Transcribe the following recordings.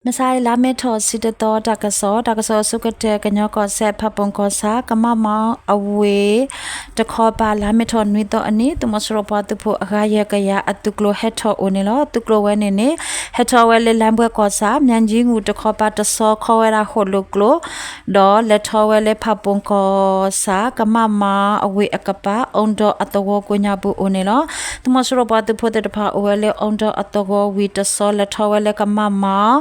မဆါအံၤ လါမ့ၤထီၣ်တဆံတသီ တၢ်ကစီၣ်, တၢ်ကစီၣ်အဆိကတၢၢ် ကညီကီၢ်စဲၣ် ဖးပူၣ်ကီၢ်ဆၣ် ကမၣ်မးအဝ့ၢ်တခီပၤ လါမ့ၤထီၣ်နွံသီအနံၤ သုးမီၤစိရိၤပှၤသုးဖိအဂၤယဲၢ်ကယၤအသုးကျိၤဟဲထီၣ်အိၣ်န့ၣ်လီၤ. သုးကျိၤဝဲန့ၣ်န့ၣ် ဟဲထီၣ်ဝဲလၢ လါဘှဲၣ်ကီၢ်ဆၣ် မၠဲကၠံငူၣ်တခီပၤတဆီ ခီဝဲဒၣ်ဃိၣ်လိာ်ကျိၤ ဒီးလဲၤထီၣ်ဝဲလၢဖးပူၣ်ကီၢ်ဆၣ် ကမၣ်မးအဝ့ၢ်အကပၤ အူဒီအသဝီကိးညါပူၤအိၣ်န့ၣ်လီၤ. သုးမီၤစိရိၤပှၤသုးဖိသ့ၣ်တဖၣ်အိၣ်ဝဲလၢ အူဒီအသဝီဝံၤတဆီ လဲၤထီၣ်ဝဲလၢကမၣ်မး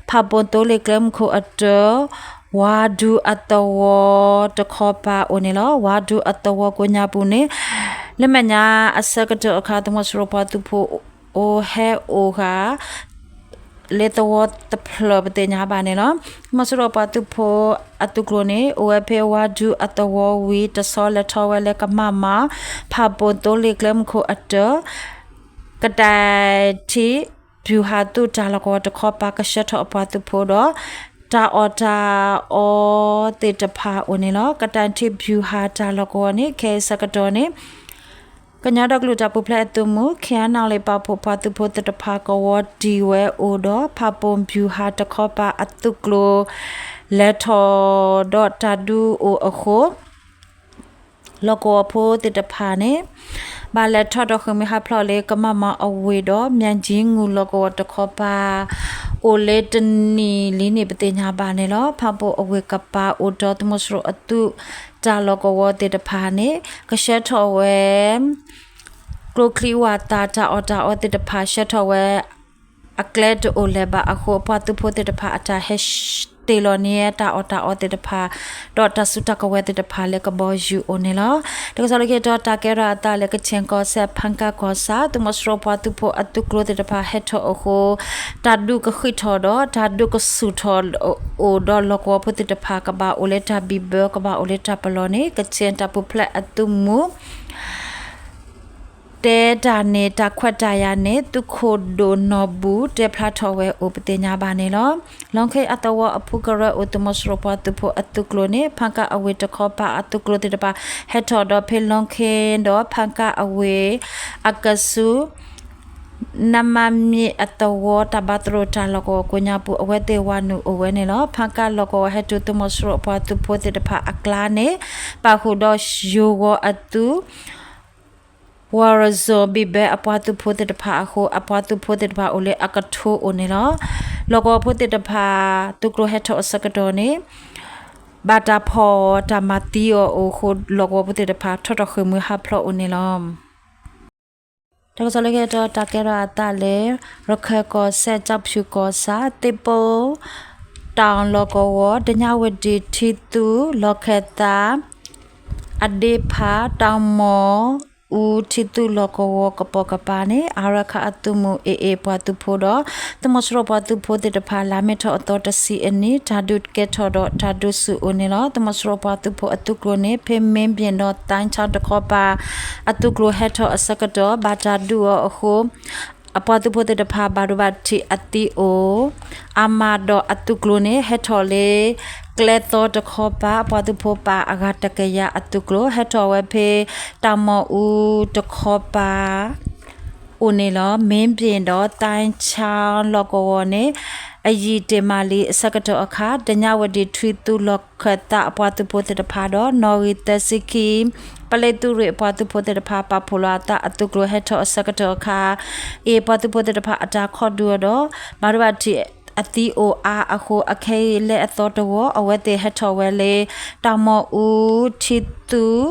ဖးပူၣ်သိလ့ၣ်ကျဲမုၢ်ခိၣ်အတၢၢ် ဝါဒူအသဝီတခီပၤအိၣ်န့ၣ်လီၤ. ဝါဒူအသဝီကိးညါပူၤန့ၣ် လၢမဲာ်ညါအဆၢကတီၢ်အခါ သုးမီၤစိရိၤပှၤသုးဖိအိၣ်ဟဲအိၣ်ဂၤ လၢသဝီတဖျၢၣ်ပသ့ၣ်ညါဘၣ်န့ၣ်လီၤ. သုးမီၤစိရိၤပှၤသုးဖိအသုးကျိၤန့ၣ် အိၣ်ဝဲဖဲဝါဒူအသဝီဝံၤတဆီ လဲၤထီၣ်ဝဲလၢကမၣ်မး ဖးပူၣ်သိလ့ၣ်ကျဲမုၢ်ခိၣ်အတၢၢ် ကတၢၢ်ထံ ဗျူဟာသုးတၢ်လီၢ်ကဝီၤတခီပၤကဆှၢထီၣ်အပှၤသုးဖိဒီး တၢ်အီၣ်တၢ်အီသ့ၣ်တဖၣ်အိၣ်န့ၣ်လီၤ. ကတၢၢ်ထံ ဗျူဟာ တၢ်လီၢ်ကဝီၤန့ၣ် ခဲအံၤဆၢကတီၢ်န့ၣ် ကညီဒီကလုာ်တၢ်ပူၤဖျဲးအသုးမုၢ် ခ့ၣ်အဲၣ်ယူၣ်လ့ၣ် ပာ်ဖှိၣ်ပှၤသုးဖိသ့ၣ်တဖၣ်ကဝီၤတံၢ်ဝဲအိၣ်ဒီး ဖးပူၣ် ဗျူဟာ တခီပၤအသုးကျိၤ လဲၤထီၣ်ဒီးတၢ်ဒုးအိၣ်အဃိ လီၢ်ကဝီၤဖိသ့ၣ်တဖၣ်န့ၣ် ဘၣ်လဲၤထီၣ်ဒီးဃ့ၢ်မှံဟးဖျိးလၢကမၣ်မးအဝ့ၢ်ဒီး မၠဲကၠံငူၣ်လီၢ်ကဝီၤတခီပၤ အိၣ်လၢတနံၤလံန့ၣ် ပသ့ၣ်ညါဘၣ်န့ၣ်လီၤ. ဖးပူၣ်အဝ့ၢ်ကပၤအိၣ်ဒီး သုးမီၤစိရိၤအသုးတၢ်လီၢ်ကဝီၤသ့ၣ်တဖၣ်န့ၣ် ကဆှၢထီၣ်ဝဲ ကျိချံဝၣ်သၣ် တၢ်အီၣ်တၢ်အီသ့ၣ်တဖၣ် ဆှၢထီၣ်ဝဲ အကျဲတအိၣ်လၢၤဘၣ်အဃိ ပှၤသုးဖိသ့ၣ်တဖၣ်အတၢ်ဟဲတ့ၢ်လီၤန့ၢ်တၢ်အီၣ်တၢ်အီသ့ၣ်တဖၣ် ဒီးတၢ်စုတၢ်ကဝဲၤသ့ၣ်တဖၣ်လၢကဘီယူၤအိၣ်န့ၣ်လီၤ. တၢ်ကစီၣ်လၢခံတီၤ တၢ်ကဲထီၣ်အသးလၢ ကခၠ့ၣ်ကီၢ်စဲၣ် ဖၣ်ကၣ်ကီၢ်ဆၣ် သုးမီၤစိရိၤပှၤသုးဖိအသုးကျိၤသ့ၣ်တဖၣ်ဟဲထီၣ်အဃိ တၢ်ဒုးကဃံးထီၣ်ဒီး တၢ်ဒုးကဆူၣ်ထီၣ်အိၣ်ဒီး လီၢ်ကဝီၤဖိသ့ၣ်တဖၣ် ကဘၣ်အိၣ်လၢတၢ်ဘံၣ်ဘၢ ကဘၣ်အိၣ်လၢတၢ်ပလီၢ်န့ၣ် ကခၠ့ၣ်တၢ်ပူၤဖျဲးအသုးမုၢ် တဲတၢ်န့ၣ် တၢ်ခွဲးတၢ်ယာ်န့ၣ် သုးခိၣ်ဒိၣ်နီၢ်ဘူၣ် တဲဖျါထီၣ်ဝဲအိၣ် ပသ့ၣ်ညါဘၣ်န့ၣ်လီၤ. လီခ့အသဝီအဖုကရၢအိၣ် သုးမီၤစိရိၤပှၤသုးဖိအသုးကျိၤန့ၣ် ဖၣ်ကၣ်အဝ့ၢ်တခီပၤအသုးကျိၤသ့ၣ်တဖၣ် ဟဲထီၣ်ဒီးဖဲလီခ့ဒီး ဖၣ်ကၣ်အဝ့ၢ်အကဆူး နမမ့ၢ်အသဝီ တၢ်ဘါသရိာ်တၢ်လီၢ်ကဝီၤကိးညါပူၤ အဝဲသ့ၣ်ဝၤနုာ်အိၣ်ဝဲန့ၣ်လီၤ. ဖၣ်ကၣ်လီၢ်ကဝီၤဟဲတုၤ သုးမီၤစိရိၤအပှၤသုးဖိသ့ၣ်တဖၣ်အကျါန့ၣ် ပာ်ဃုာ်ဒီးယိၤဝီၤအသုး ဝါရဇိာ် ဘံၣ်ဘဲအပှၤသုးဖိသ့ၣ်တဖၣ်အဃိ အပှၤသုးဖိသ့ၣ်တဖၣ်အိၣ်လၢအကထိအိၣ်န့ၣ်လီၤ. လီၢ်ကဝီၤဖိသ့ၣ်တဖၣ် သုးကျိၤဟဲထီၣ်အဆၢကတီၢ်န့ၣ် ဘၣ်တၢ်ဖီၣ်တၢ်မၤသံအီၤအိၣ်အဃိ လီၢ်ကဝီၤဖိသ့ၣ်တဖၣ် ထီၣ်ထီၣ်ဃ့ၢ်မှံဟးဖျိးအိၣ်န့ၣ်လီၤ. တၢ်ကစီၣ်လၢခံတီၤ တၢ်ကဲထီၣ်အသးလၢ ရခဲၣ်ကီၢ်စဲၣ် ကၠီဖၠူၣ်ကီၢ်ဆၣ် သ့ၣ်ပိၢ် တၢ်လီၢ်ကဝီၤ တညၣ်ဝတံၣ်ထံသုးလီၢ်ခၢၣ်သး အဒ့ဖး တၢ်မီၢ်အူထံသုးလီၢ်ကဝီၤကပိာ်ကပၤန့ၣ် အါရခၣ်အသုးမုၢ် AA ပှၤသုးဖိဒီး သုးမီၤစိရိၤပှၤသုးဖိသ့ၣ်တဖၣ် လါမ့ၤထီၣ်အသီတဆံအနံၤ တၢ်ဒုးကဲထီၣ်ဒီးတၢ်ဒုးဆူၣ်အိၣ်န့ၣ်လီၤ. သုးမီၤစိရိၤပှၤသုးဖိအသုးကျိၤန့ၣ် ဖဲမ့ၢ်ဘ့ၣ်ဒီး သၣ်ခၠါတခီပၤ အသုးကျိၤဟဲထီၣ်အဆၢကတီၢ် ဘၣ်တၢ်ဒုးအီၤအဃိ အပှၤသုးဖိသ့ၣ်တဖၣ် ဘၣ်ဒိဘၣ်ထံးအသံအိၣ် အါမးဒီးအသုးကျိၤန့ၣ် ဟဲထီၣ်လၢ ကျဲသီတခီပၤ အပှၤသုးဖိပာ်အဂၤတကယၤအသုးကျိၤ ဟဲထီၣ်ဝဲဖဲ တၢ်မီၢ်အူတခီပၤ အိၣ်န့ၣ်လီၤ. မ့ၢ်ဘ့ၣ်ဒီး သၣ်ခၠါလီၢ်ကဝီၤန့ၣ် အယံာ်တ့ၢ်မးလံအဆၢကတီၢ်အခါ တညၣ်ဝတံၣ်ထံသုးလီၢ်ခၢၣ်သး အပှၤသုးဖိသ့ၣ်တဖၣ်ဒီး နီၣ်ဂံၢ်သၢဆံခံ ပလ့သူရ့ၣ်အပှၤသုးဖိသ့ၣ်တဖၣ် ပာ်ဖှိၣ်လီၤအသးအသုးကျိၤဟဲထီၣ်အဆၢကတီၢ်အခါ AA ပှၤသုးဖိသ့ၣ်တဖၣ်အတၢ်ခိးဒုးအီၤဒီး ဘၣ်ဒိဘၣ်ထံးအသံအိၣ်အါအဃိ အခဲအံၤလၢအသီတဝီ အဝဲသ့ၣ်ဟဲထီၣ်ဝဲလၢ တၢ်မီၢ်အူထံသုး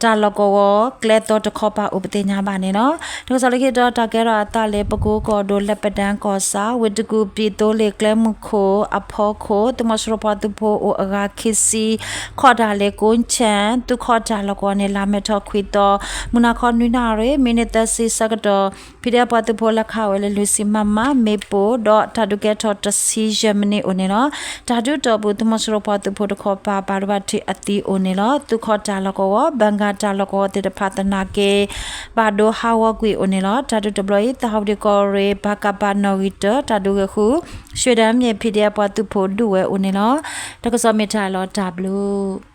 တၢ်လီၢ်ကဝီၤ ကျဲသီတခီပၤအိၣ် ပသ့ၣ်ညါဘၣ်န့ၣ်လီၤ. တၢ်ကစီၣ်လၢခံတီၤ တၢ်ကဲထီၣ်အသးလၢ ပကိကီၢ်ဒိၣ် လၢပဒၢၣ်ကီၢ်ဆၣ် ဝ့ၢ်တကူၣ် ပံၣ်သိလ့ၣ်ကျဲမုၢ်ခိၣ်အဖီခိၣ် သုးမီၤစိရိၤပှၤသုးဖိအိၣ်အဂၤခံဆံ ခီၣ်တၢ်လၢ ကိၣ်ခၠၣ် သုးခီၣ်တၢ်လီၢ်ကဝီၤန့ၣ် လါမ့ၤထီၣ်ခွံသီ မုၢ်နၤခီနွံနၣ်ရံၣ် မံးနံးသၢဆံဆၢကတီၢ် ဖံးဒဲးပှၤသုးဖိလဲၤခးဝဲလၢ လွံၢ်ဆံ မမ မ့ၣ်ပိၢ် ဒီးတၢ်ဒုးကဲထီၣ်တဆံယဲၢ်မံးနံးအိၣ်န့ၣ်လီၤ. တၢ်ဒုးတီၢ်ပူၤ သုးမီၤစိရိၤပှၤသုးဖိတခီပၤ ဘၣ်ဒိဘၣ်ထံးအသံအိၣ်န့ၣ်လီၤ. သုးခီၣ်တၢ်လီၢ်ကဝီၤ ဘၣ်ဂၤတၢ်လီၢ်ကဝီၤသ့ၣ်တဖၣ်သနာ်က့ ဘၣ်ဒိဟးဂီၤကွံာ်အိၣ်န့ၣ်လီၤ. တၢ်ဒုးတဘျီအံၤ သၣ်ဟီၣ်ဝံၤဒံးကီၢ်ရ့ၣ် ပကဖ နီၣ်ဂံၢ်တၢ တၢ်ဒုးဂဲၤဃုာ် ရွှေတံမြေ ဖံးဒဲးပှၤသုးဖိဒုးဝဲအိၣ်န့ၣ်လီၤ. တၢ်ကစီၣ်မ့ၢ်တၢ်လီၤတၢ်ဘျုး